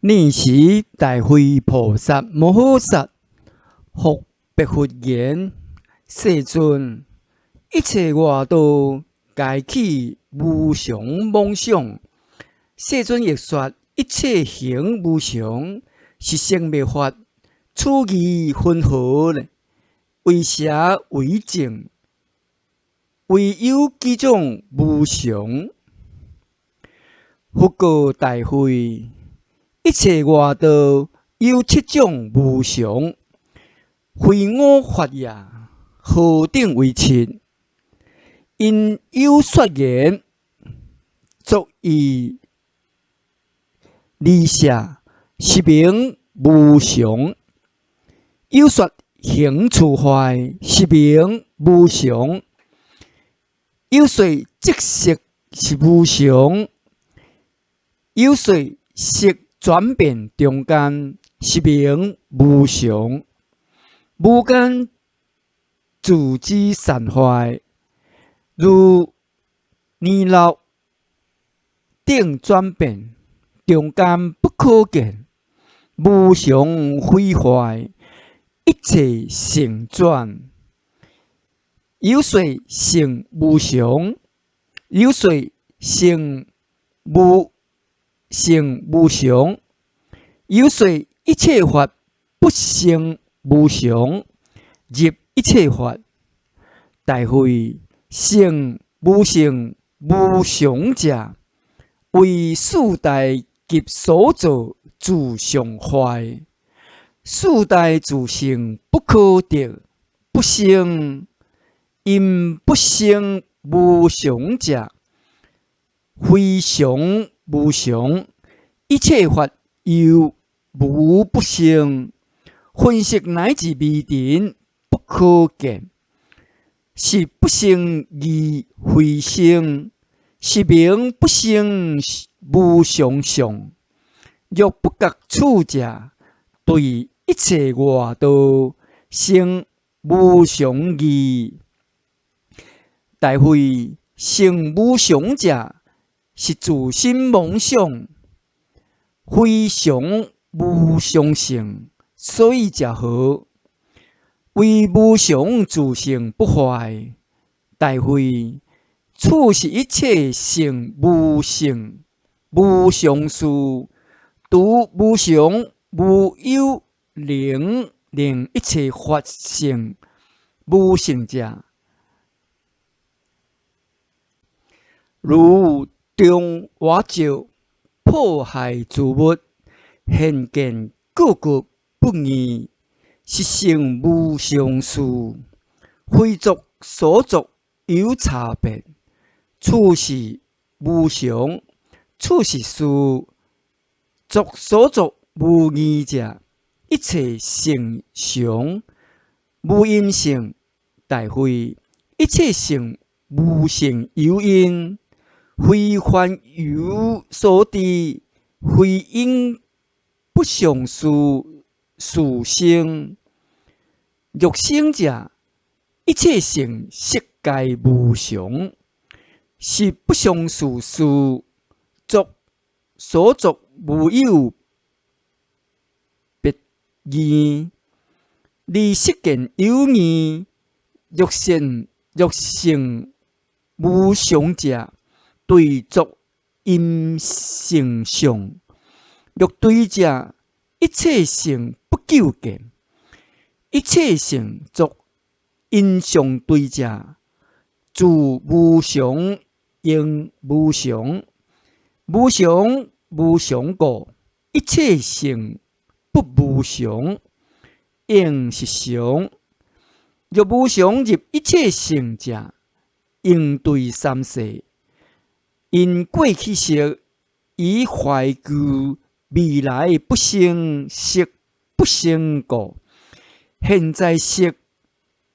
爾時大慧菩薩摩訶薩復白佛言：世尊，一切外道皆起無常妄想。世尊亦說一切行無常，是生滅法，此義雲何呢？為邪為正？唯有幾種無常？佛告大慧：一切外道有七種無常，非五法也，何等為七？因有說言，作意離舍，是名無常；有說行處壞，是名無常；有說執色是無常；有說色轉變中間，是名無常。無間自知散壞，如年老等轉變，中間不可見，無常毀壞，一切成轉。有說性無常，有說性無性無常，有說一切法不生無常，入一切法。大慧，性無性無常者，為四大及所造自相壞，四大自性不可得，不生。因不生無常者，非常無常，一切法猶無不生，分色乃至微塵不可見，是不生義非生，是名不生無常相。若不覺此者，對一切外道生無常疑。大慧，性無常者，是自心妄想，非常無常性，所以者何？為無常自性不壞。大慧，此是一切性無性無常事，除無常無有能令一切法性無性者。如中瓦石破害諸物，現見各各不異，是性無常事，非作所作有差別。此是無常，此是事，作所作無異者，一切性常無因性。大慧，一切性無性有因。非凡有所知，非因不相事事生。若生者，一切性悉皆無常，是不相事事，作所作無有別異。離色見有異，若性若性無常者，對作因性相，若對者，一切性不究竟，一切性作因相對者，自無常應無常，無常無常故，一切性不無常，應是常。若無常入一切性者，應對三世。因過去識已懷舊，未來不生，識不生故；現在識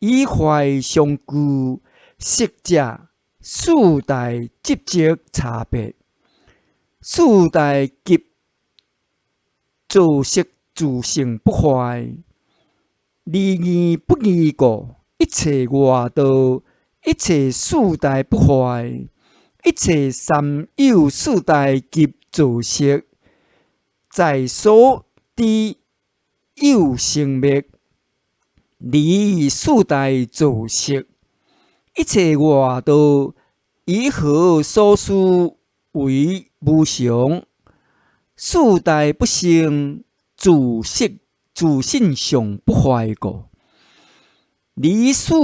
已懷相具，識者四大執著差別，四大及造色自性不壞，離異不異故，一切外道，一切四大不壞。一切三有四大及造色，在所知有生滅，離四大造色，一切外道以何所思為無常？四大不生，自色自性相不壞故。離四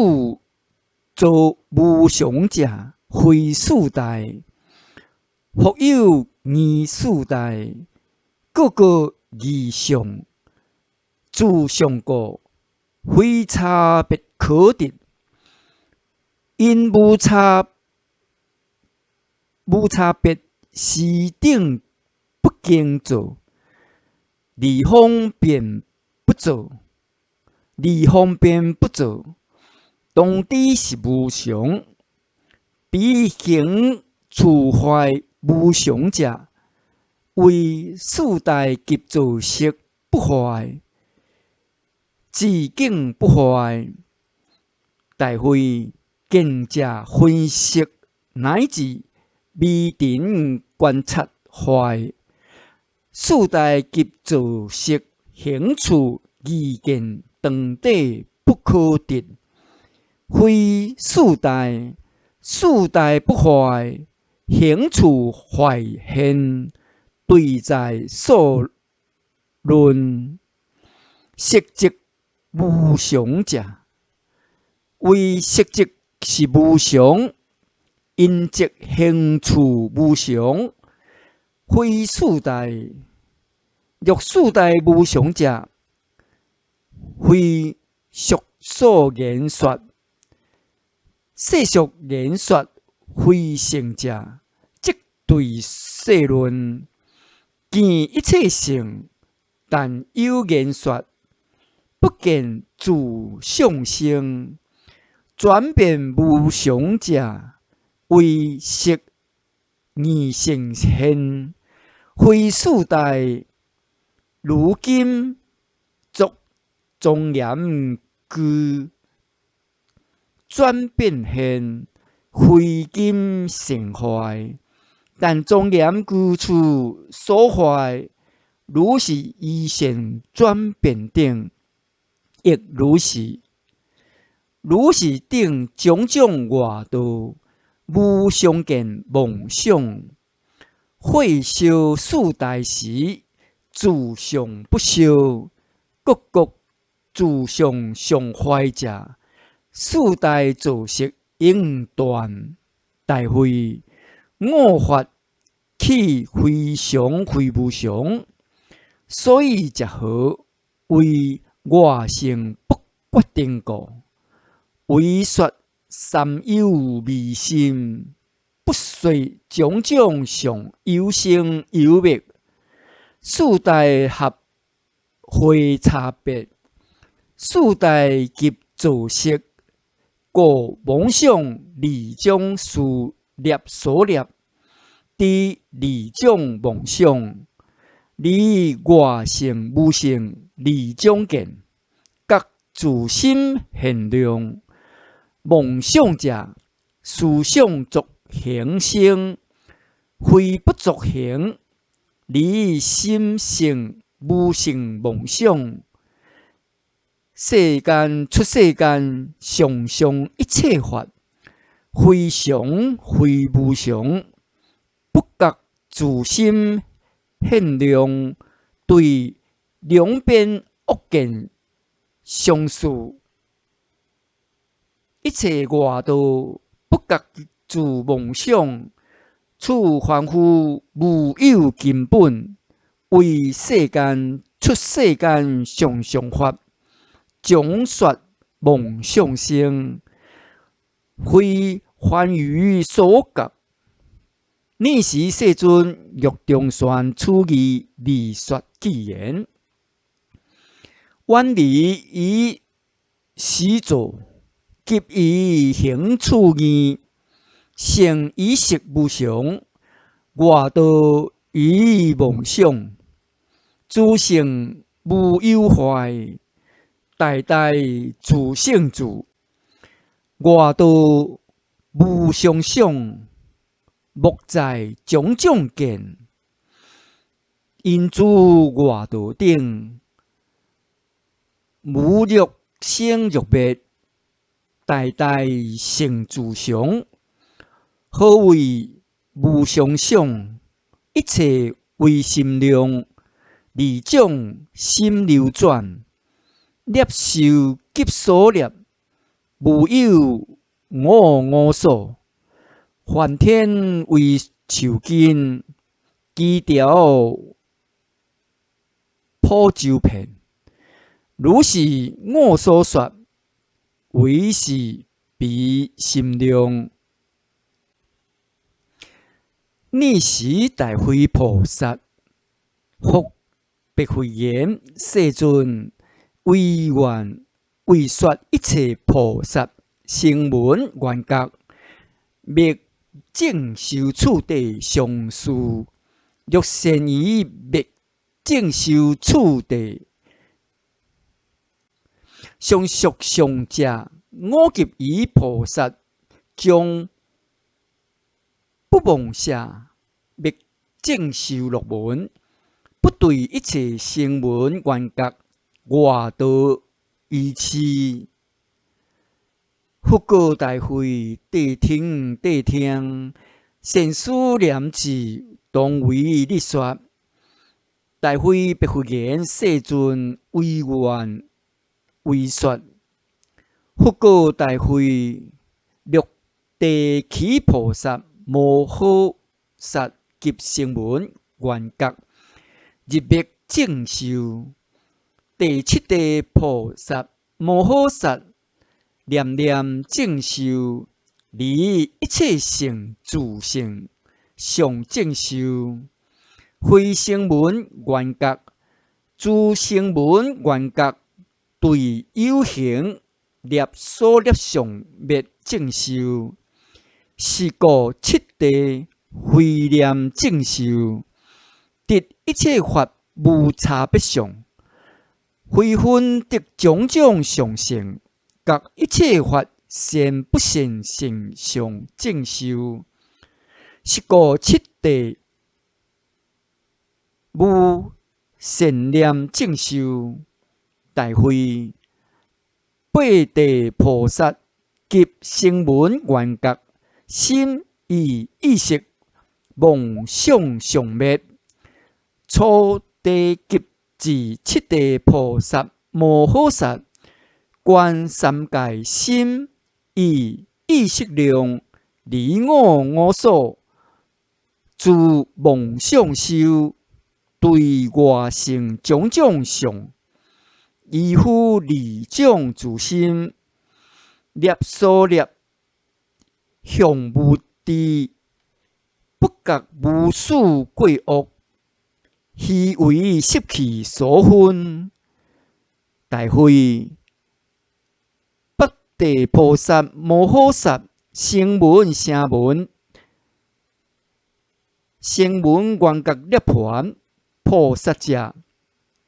造無常者，非四大，復有二四大，各各二相，自相故，非差別可得。因無差別時等不經造，二方便不造，二方便不造，當知是無常。彼行處壞無常者，為四大及造色不壞，自境不壞。大慧，見者分析乃至微塵觀察壞，四大及造色行處二見當體不可得，非四大，四大不壞，行處壞現，對在所論，色即無常者，為色即是無常，因即行處無常，非四大。若四大無常者，非俗所言說，世俗言說非聖者，即對世論，見一切聖，但有言說，不見自相生，轉變無常者，為色二乘現，非四大。如今作莊嚴具轉變現，非金成壞，但莊嚴具處所壞，如是依現轉變等，亦如是。如是等種種外道，無常見妄想，火燒四大時，自相不燒，各各自相常壞者，四大造色應斷。大慧，五法起非常非無常，所以者何？為外性不決定故，唯說三有迷心，不說種種相有生有滅。四大合會差別，四大及造色，故妄想二種事業所業，知二種妄想，離外性無性二種見，覺自心現量。妄想者，思想作行生，非不作行。離心性無性妄想，世間出世間常常一切法，非常非無常，不覺自心現量，對兩邊惡見相似，一切外道不覺自妄想。此凡夫無有根本，為世間出世間常常法，總說妄想生，非凡愚所覺。爾時世尊欲中宣此義，而說偈言：遠離於時造，急於行處義。聖以色無常，外道以妄想，諸聖無有壞，大大自性住，外道無常想，莫在種種見，因諸外道等，無若生若滅，代代成自常。何謂無常相？一切唯心量，二種心流轉，攝受及所攝，無有我我所。梵天為樹根，基條普周遍。如是我所說，唯是彼心量。爾時大慧菩薩復白佛言：世尊，唯願為說一切菩薩聲聞緣覺滅正修次第上士，若善於滅正修次第上屬上者，我及彼菩薩將不忘捨滅正修樂門，不對一切聲聞緣覺外道愚癡。佛告大慧：諦聽，諦聽！善思念智，當為你說。大慧白佛言：世尊，唯願為說。佛告大慧：六地起菩薩摩訶薩及聲聞緣覺入滅正修，第七地菩薩摩訶薩念念正修，離一切性自性相正修，非聲聞緣覺，諸聲聞緣覺對有形攝所攝相滅正修，是故七地非念正修，得一切法無差別相，非分得種種相性，覺一切法善不善性相正修，是故七地無善念正修。大慧，八地菩薩及聲聞緣覺心意意識妄想相滅，初地及至七地菩薩摩訶薩觀三界心意意識量，離我我所，自妄想修，對外成種種相，依乎二種自心，攝所攝向無知，不覺無始過惡，虛偽習氣所分。大慧，八地菩薩摩訶薩聲聞聲聞，聲聞緣覺涅槃菩薩者，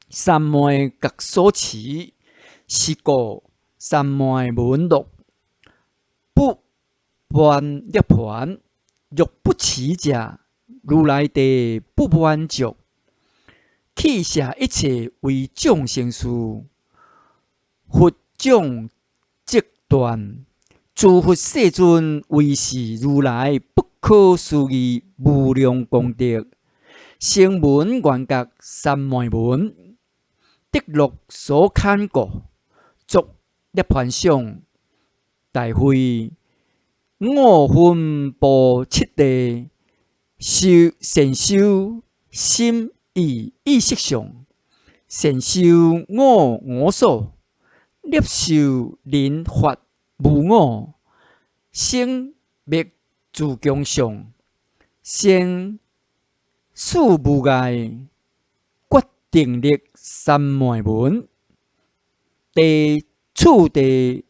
三昧覺所持，是故三昧門樂，不滿涅槃。若不持者，如來地不滿足。棄捨一切為眾生事，佛種即斷。諸佛世尊唯是如來不可思議無量功德，聲聞緣覺三昧門，得樂所堪故，作涅槃想。大慧，五分部七地修善修心意意識相，善修我我所，攝受人法無我，生滅自強相，生死無礙，決定力三昧門，地次第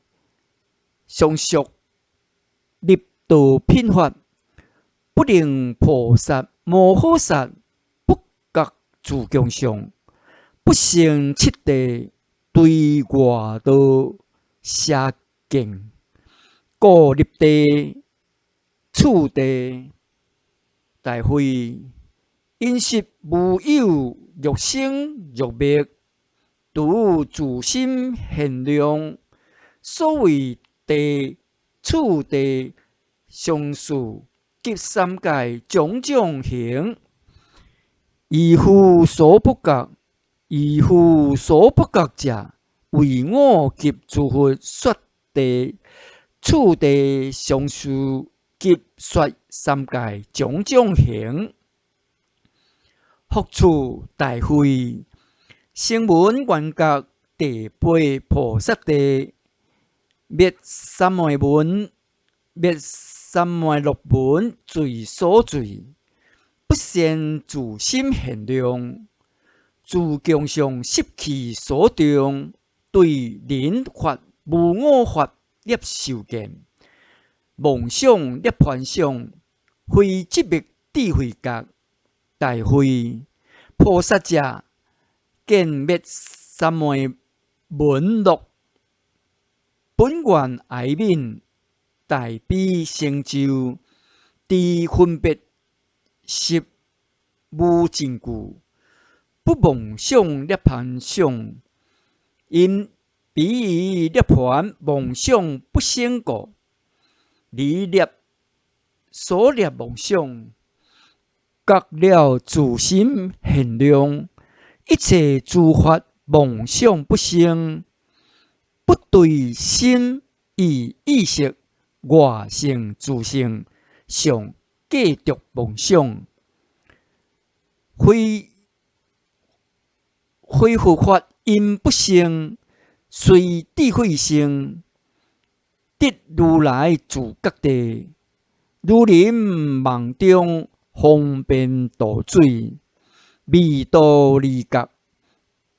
相續入道品法，不令菩薩摩訶薩不覺自強相，不成七地對外道邪見，故入地次第。大慧，因識無有欲生欲滅，獨自心現量。所謂地、次第、上士及三界種種行，異夫所不覺，異夫所不覺者，唯我及諸佛說地、次第、上士及說三界種種行。復次大慧，聲聞緣覺第八菩薩地，滅三昧門，滅三昧樂門隨所隨，不現自心現量，自共相習氣所動，對人法無我法攝受見，妄想涅槃想，非寂滅智慧覺。大慧，菩薩者見滅三昧門樂，本願哀憫，大悲成就，知分別識無證據，不妄想涅槃想，因彼於涅槃妄想不生故，離攝所攝妄想。覺了自心現量，一切諸法妄想不生，不對心意意識外性自性相計著妄想，非非佛法因不生，隨智慧生，得如來自覺地，如臨夢中。方便渡水，未度離覺，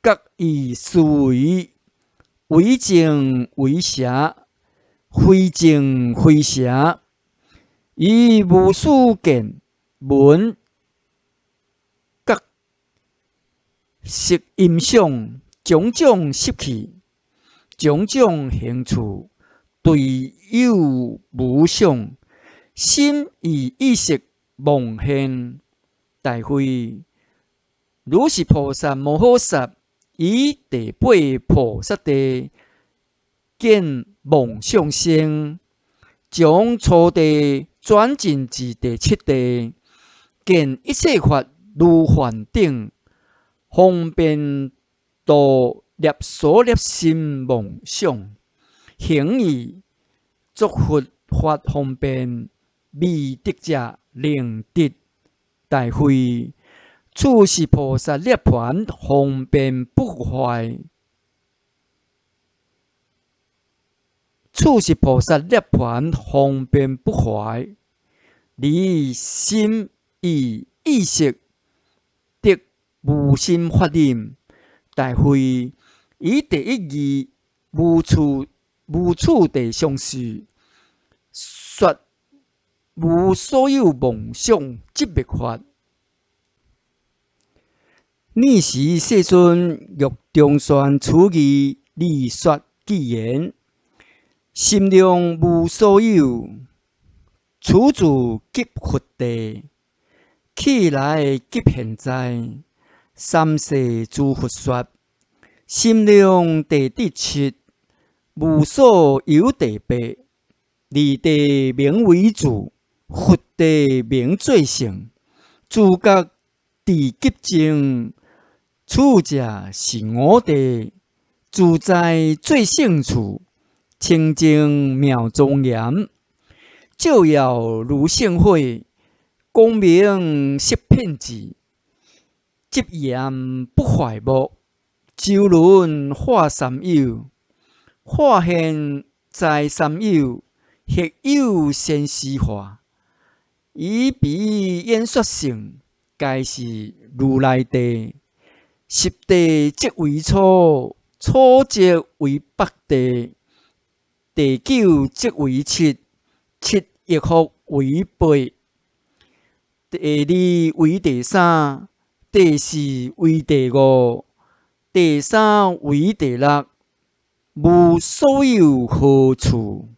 覺以思維，為正為邪，非正非邪，以無始見聞覺色音想，種種習氣，種種行處，對有無想，心意意識。妄現。大慧，如是菩薩摩訶薩於第八菩薩地見妄想生，將初地轉進至第七地，見一切法如幻頂，方便度攝所攝心妄想，行義作佛法方便，未得者能得。大慧，此是菩薩涅槃方便不壞。此是菩薩涅槃方便不壞，離心意意識得無心法忍。大慧，以第一義無處無次第相續，說無所有妄想寂滅法。爾時世尊欲重宣此義，而說偈言：心量無所有，此住即佛地，去來及現在，三世諸佛說，心量地得七，無所有地八。二地名為住，佛地名做聖，自覺智及證，此者是五地，自在做聖處，清淨妙莊嚴，照耀如聖火，光明色遍智，寂嚴不壞目，周輪化三有，化現在三有。或有先師化，以彼演說聖，皆是如來地。十地即為初，初即為八地，第九即為七，七亦復為八，第二為第三，第四為第五，第三為第六，無所有何處。